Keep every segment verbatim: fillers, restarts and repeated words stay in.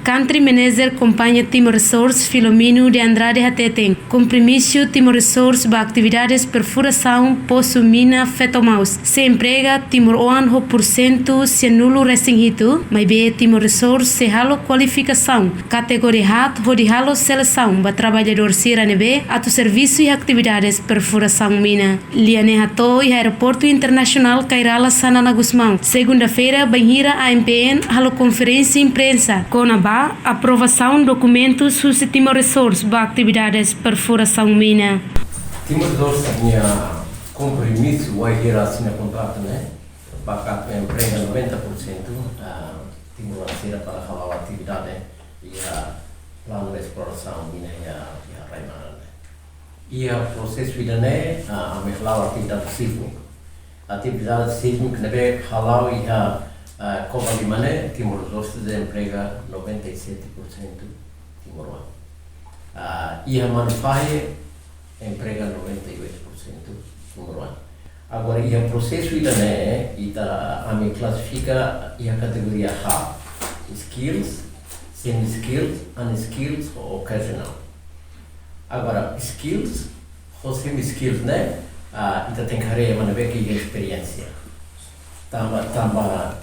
Country Manager Kompañia Timor Resource, Filomeno de Andrade, hateten, kompromisu Timor Resource ba atividades perfurasaun posu mina Feto Maus sei emprega timoroan ho pursentu sianulu resin hitu, maibé Timor Resource sei halo kualifikasaun kategoria haat hodi halo selesaun ba traballadór sira ne'ebé atu servisu iha atividades perfurasaun mina. Lia ne'e hato'o iha Aeroportu Internasionál Kay Rala Xanana Gusmão, segunda-feira, bainhira A M P N halo konferénsia imprensa kona-ba aprovasaun dokumentus husi Timor Resource ba atividades perfurasaun mina. Timor Resource nia kompromisu wainhira asina kontratu ne'e, ba katak emprega noventa por cento, ah, timoroan sira para hala'o atividade iha planu esplorasaun mina iha, iha rai-maran ne'e. Iha prosesu ida-ne'e, ah, ami hala'o atividade sísmiku. Atividade sísmiku ne'ebé hala'o iha, ah, Covalima ne'e, Timor Resource emprega noventa e sete por cento timoroan. Ah, iha Manufahi emprega noventa e oito por cento timoroan. Agora, iha prosesu ida-ne'e, ita, ami klasifika iha kategoria haat, skills, semi-skills, unskills ou occasional. Agora, skills ho semi-skills ne'e, ah, ita tenke haree ema ne'ebé ke iha esperiénsia. Tanba, tanba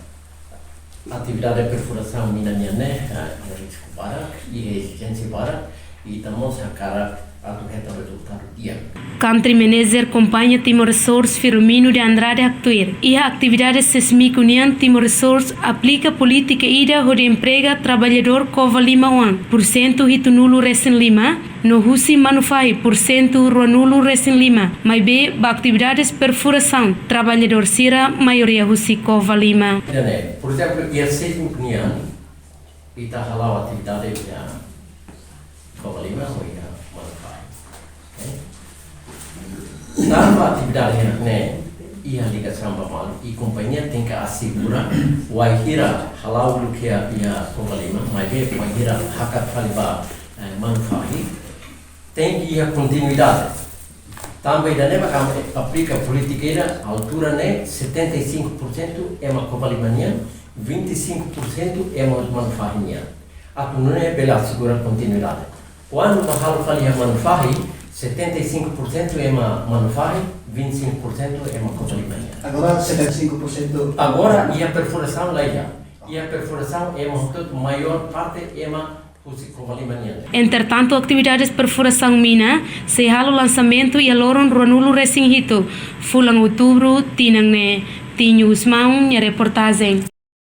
atividade perfurasaun mina nian ne'e, ah, iha risku barak, iha ezijénsia barak, i ita mós hakarak atu hetan rezultadu di'ak. Country Manager Kompañia Timor Resource, Filomeno de Andrade, haktuir, iha atividade sísmiku nian Timor Resource aplika polítika ida hodi emprega traballadór Covalima oan pursentu hitunulu resin lima, no husi Manufahi pursentu ruanulu resin lima, maibé ba atividades perfurasaun traballadór sira maioria husi Covalima. Ida-ne'e, por ezemplu, iha sísmiku nian, ita hala'o atividade iha Covalima ou iha Manufahi. Oke? Tanba atividade hirak-ne'e iha ligasaun ba malu, i kompañia tenke asegura, wainhira hala'o uluk iha, iha Covalima, maibé wainhira hakat fali ba, eh, Manufahi, tenke iha kontinuidade. Tanba ida-ne'e mak ami aplika polítika ida, altura ne'e setenta e cinco por cento ema Covalima nian, vinte e cinco por cento ema Manufahi nian. Atu nune'e bele asegura kontinuidade. Kuandu ba halo fali iha Manufahi, setenta e cinco por cento ema Manufahi, vinte e cinco por cento ema Covalima nian. Agora setenta e cinco por cento. Agora iha perfurasaun la iha. Iha perfurasaun ema hotu-hotu, maiór parte ema husi Covalima nian. Entretantu, atividades perfurasaun mina sei halo lansamentu iha loron ruanulu resin hitu, fulan Outubru, tinan ne'e. Tinho Gusmão, nia reportajen.